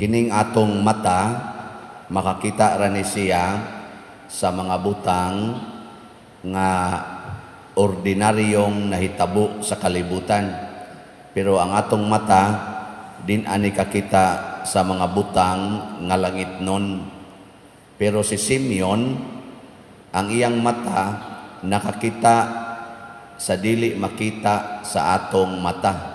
Kining atong mata makakita ra ni siya sa mga butang nga ordinaryong nahitabo sa kalibutan. Pero ang atong mata din ani kakita sa mga butang nga langitnon. Pero si Simeon, ang iyang mata nakakita sa dili makita sa atong mata.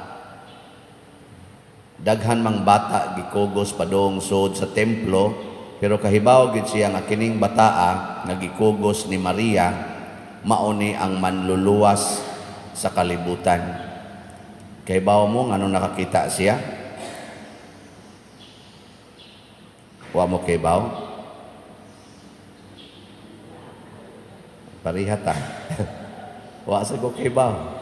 Daghan mang bata gikugos padung sud sa templo, pero kahibaw gid siya nga kining bataa nga gikugos ni Maria mao ni ang manluluwas sa kalibutan. Kahibaw mo ngano nakakita siya? Wa mo kahibaw? Pareha ta. Wa sa ko kahibaw.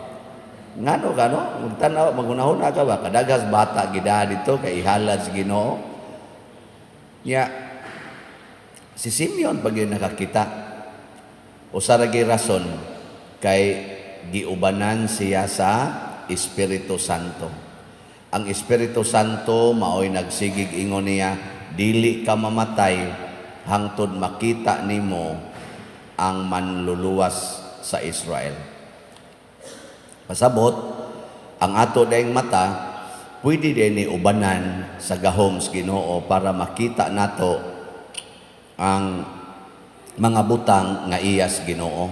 Ngano kano? Magtanaw, magunahuna ka ba? Kadaghas bata gida dito kay ihalad sa Ginoo. Nya si Simeon pag yun nakakita, usa ra gyud rason kay giubanan siya sa Espiritu Santo. Ang Espiritu Santo maoy nagsigig ingon niya, dili ka mamatay hangtod makita nimo ang manluluwas sa Israel. Pasabot, ang ato dayong mata pwede din ni ubanan sa gahom sa Ginoo para makita nato ang mga butang nga iyas Ginoo.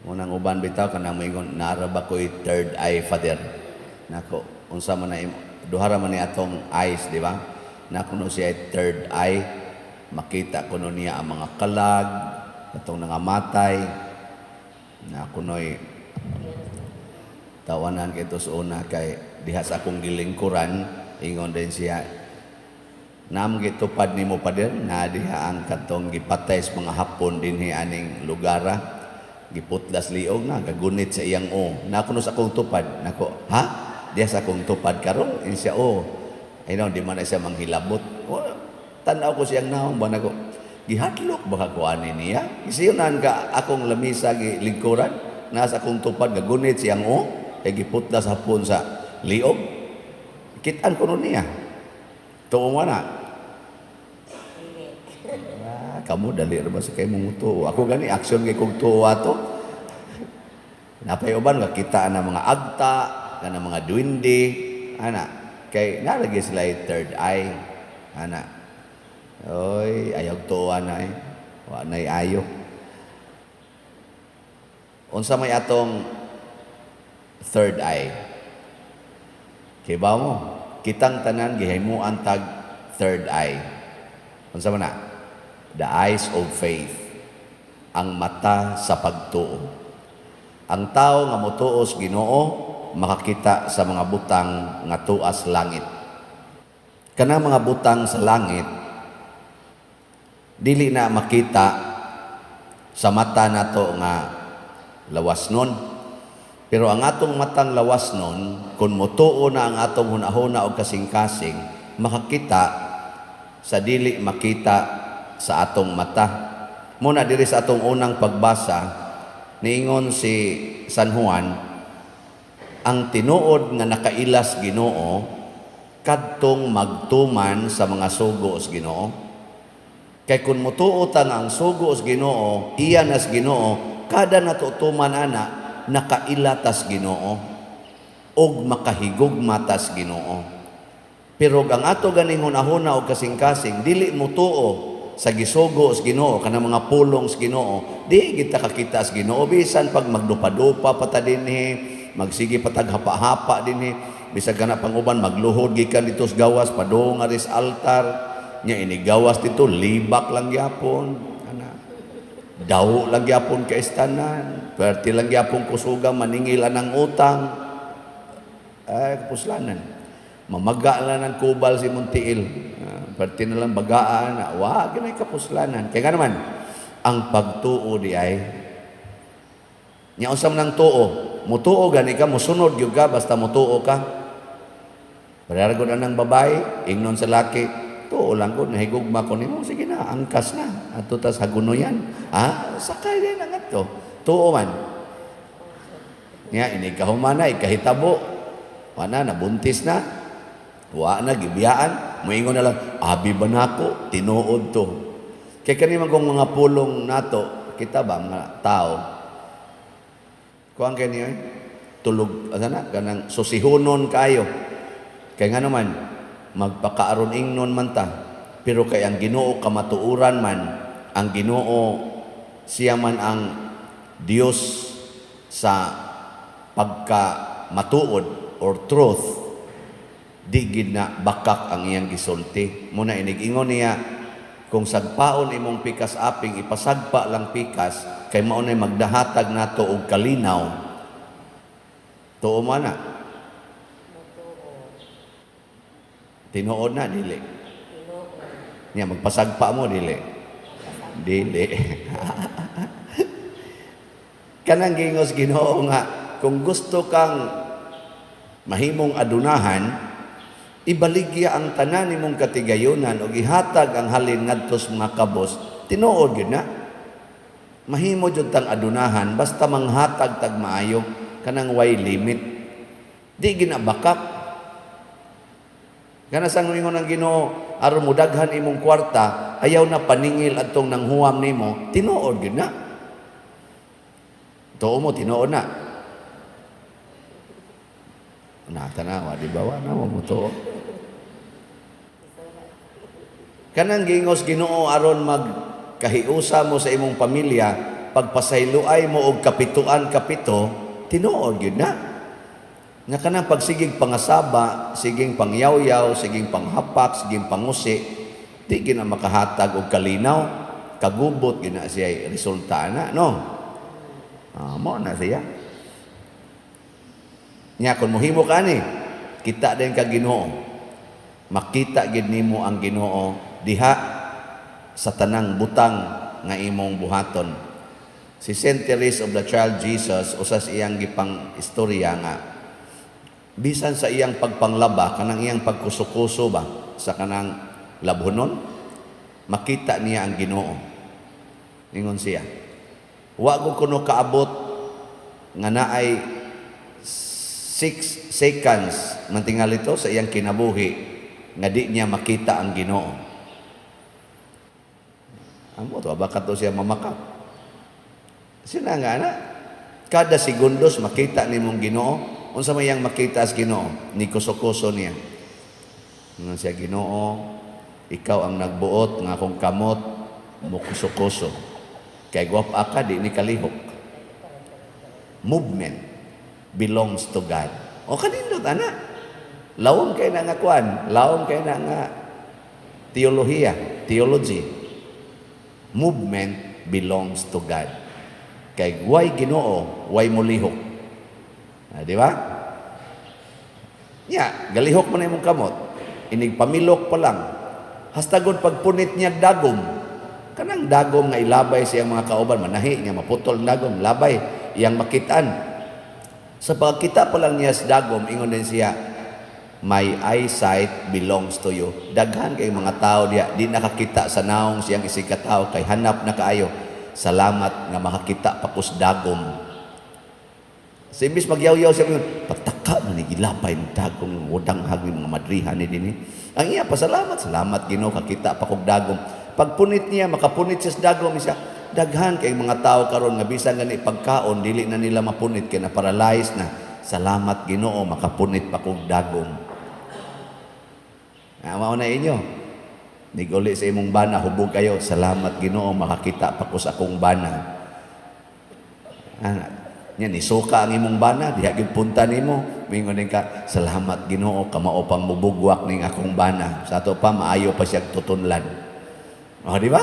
Unang uban bitaw kanang moingon, "Naa ba ko'y third eye, Father?" Nako, unsa man na duha ra man ni atong eyes, di ba? Nako no siya third eye, makita kuno niya ang mga kalag, katong nangamatay. Na kuno'y tawanan kay sa una kay diha sa akong gilingkuran, ingon din siya, "Naam gitupad nimo, Pader, na diha ang katong gipatay sa mga Hapon dinhi aning lugara, giputlas liog na gagunit sa iyang o na kuno sa akong tupad." Nako, "Ha, diha sa akong tupad karon?" In siya, "O ay no, di man na siya manghilabot." O, tan-aw ko siyang naong ba, nako, gihadlok ba ko ani niya? Isiyunan ka akong lamisa gi lingkuran, nasa akong tupad gagunit siyang o kay giputlas Hapon sa liog. Kitan ko nun niya. Tuo mo na. Ah, kamo dali ra ba sa kay mong tuo. Ako gani action kay kog tuo ato. Napay uban nga kita na mga agta, kana mga duwende, ana kay nalagi sila third eye, ana. Oy, ayaw tuwa na eh. Wa na'y ayo. Unsa may atong third eye? Kay ba mo? Kitang tanan gihimuan tag third eye. Unsa man na? The eyes of faith. Ang mata sa pagtuo. Ang tao nga motuo sa Ginoo makakita sa mga butang nga tuas langit. Kanang mga butang sa langit dili na makita sa mata nato nga lawas nun. Pero ang atong matang lawas nun, kung motuo na ang atong hunahuna o kasing-kasing, makakita sa dili makita sa atong mata. Muna diri sa atong unang pagbasa, niingon si San Juan, ang tinuod nga nakailas Ginoo kadtong magtuman sa mga sugo sa Ginoo. Kay kung mutuo ta nga ang sugo sa Ginoo, iya nas Ginoo, kada natutuman ana, nakaila tas Ginoo og makahigugma tas Ginoo. Pero ang ato ganing hunahuna og kasing-kasing dili mutuo sa gisugo sa Ginoo, kanang mga pulong sa Ginoo, di kita kakita sa Ginoo bisan pag magdupa-dupa pa ta dinhi, magsige pa tag hapa-hapa dinhi, bisag kana pang uban magluhod gikan dito sa gawas padung ari sa altar. Nya inigawas dito libak lang gyapon ana, daw lang gyapon kay istanan, perti lang gyapon kusuga maningil ang utang, ay kapuslanan mamaga lang ng kubal si Muntiil, perti na lang bagaan, wa ginay kapuslanan. Kay nga naman ang pagtuo di ay nya unsa man ang tuo, mutuo gani ka, musunod gyud ka, basta mutuo ka. Pareha gud anang babae ingnon sa laki, "Tuo lang ko, nahigugma ko nimo, sige na, angkas na ato tas hagunoyan." Ah, sakay din ang ato, tuo man nya, ini kahumana ikahitabo, wala nabuntis na. Wa na gibiyaan, moingon na lang, "Abi ba nako, tinuod to." Kay kani man kung mga pulong nato, kita ba mga tao, kuan kay niyo, eh, tulog, asa na, kanang susihunon kayo. Kay nga naman, magpakaaron ingnon man ta, pero kay ang Ginoo kamatuoran man, ang Ginoo siya man ang Dios sa pagka matuod or truth, di gid na bakak ang iyang gisulti. Muna inig-ingon niya, kung sagpaon imong pikas aping, ipasagpa lang pikas, kay mao nay magdahatag nato og kalinaw. Tuo man na? Mutuo. Tinuod na, dili? Tinuod. Niya magpasagpa mo, dili? Dili. Kanang gingos Ginoo nga kung gusto kang mahimong adunahan, ibaligya ang tanan nimong katigayunan ug ihatag ang halin ngadto sa mga kabos. Tinuod gyud na. Mahimo jud tang adunahan basta manghatag tag maayo, kanang way limit. Di ginabakak. Kana sang ingon ang Ginoo, aron modaghan imong kwarta, ayaw na paningil adtong nanghuwam nimo, tinuod gyud na. Tuo mo, tinuod na. Na tanawa, di ba? Wa na mo mutuo. Kanang gingos Ginoo aron magkahiusa mo sa imong pamilya, pagpasayloay mo og kapituan kapito, tinuod gyud na. Nga kanang pagsigig pangasaba, siging pangyawyaw, siging panghapak, siging pangusi, di gina makahatag og kalinaw, kagubot gina siya resulta na, no? Ah, mo na siya. Nya kung mohimo ka ni, kita din ka Ginoo. Makita gid nimo ang Ginoo diha sa tanang butang nga imong buhaton. Si Saint Therese of the Child Jesus, usa sa iyang gipang istorya nga bisan sa iyang pagpanglaba, kanang iyang pagkuso-kuso ba sa kanang labhonon, makita niya ang Ginoo. Ingon siya, "Wa ko kuno kaabot nga naay 6 seconds man tingali to sa iyang kinabuhi nga di niya makita ang Ginoo." Amo to, baka to siya mamakak. Sina nga na, kada segundos makita nimong Ginoo. Unsa may iyang makita sa Ginoo? Ni kuso-kuso niya. Ingon siya, "Ginoo, ikaw ang nagbuot nga akong kamot mo kuso-kuso. Kay gwapa ka, di ni kalihok." Movement belongs to God. O kanindot ana. Lawom kay na nga kuan, lawom kay na nga teolohiya, theology. Movement belongs to God. Kay way Ginoo, way molihok. Ah, di ba? Ya, galihok mo na imong kamot. Inig pamilok pa lang. Hastagod pagpunit niya dagom. Kanang dagom nga ilabay siyang mga kauban, manahi niya, maputol ang dagom, labay, iyang makitaan. Sa pagkita pa lang niya sa dagom, ingon din siya, "My eyesight belongs to you." Daghan kay mga tao diya, di nakakita sa naong siyang isig katao, kay hanap na kaayo. "Salamat nga makakita pa kus dagom." Sa imbis magyawyaw siya, ingon, "Pataka man ni gilapay ng dagom, wadang hag ni mga madrihan ni dinhi." Ang iya, pasalamat, "Salamat Ginoo, kakita pa kog dagom." Pagpunit niya, makapunit siya sa dagom, siya, daghan kay mga tao karon nga bisan gani pagkaon, dili na nila mapunit, kay na-paralyze na. "Salamat Ginoo, makapunit pa kog dagom." Ah, mao na inyo. Niguli sa imong bana, hubog kayo. "Salamat Ginoo, makakita pa ko sa akong bana." Ah, nya nisuka ang imong bana, diha gyud punta nimo. Mingon din ka, "Salamat Ginoo, kamao pang mubugwak ning akong bana." Sa ato pa maayo pa siya tutunlan. Oh, di ba?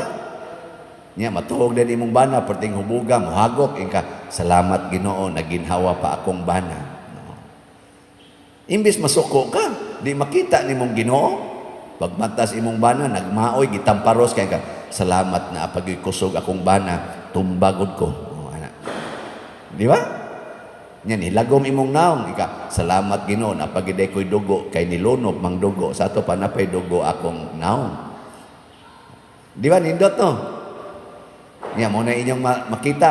Nya matuog din imong bana, perting hubuga, mohagok inka, "Salamat Ginoo, naginhawa pa akong bana." No. Imbis masuko ka, di makita nimong Ginoo. Pagmatas imong bana, nagmaoy, gitamparos kay ka. "Salamat na pag kusog akong bana, tumbagod ko." Oh, ana. Di ba? Nya nilagom imong naong, ika, "Salamat Ginoo, napagiday ko'y dugo, kay nilunob mang dugo. Sa ato pa napay dugo akong naong." Di ba, nindot no? Nya mo na inyong makita.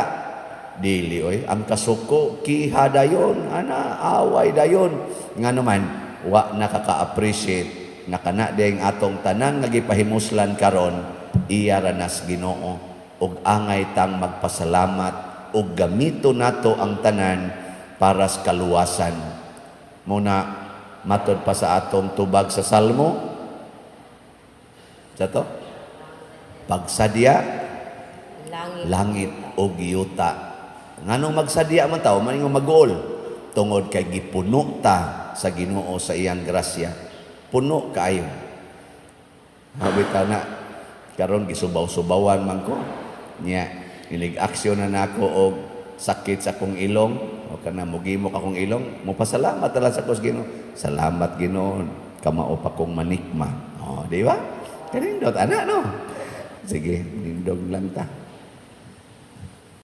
Dili oy, ang kasuko kiha dayon, ana away dayon. Nga naman, Wa na kaka-appreciate na kana ding atong tanan nga gipahimuslan karon, iya ra nas Ginoo, ug angay tang magpasalamat ug gamito nato ang tanan para sa kaluwasan. Muna matod pa sa atong tubag sa Salmo sa to pagsadya langit, langit ug yuta. Nganong magsadya man ta, man maguol? Tungod kay gipuno ta sa Ginoo sa iyang grasya. Puno kaayo. Habita na karon, gisubaw-subawan man ko. Nya inig aksyon na nako og sakit sa akong ilong o kana mugimok akong ilong, mopasalamat na lang sa ko sa Ginoo. Salamat, Ginoo, kamao pa kong manikma. Oh, di ba? Kanindot ana, no? Sige, nindog lang ta.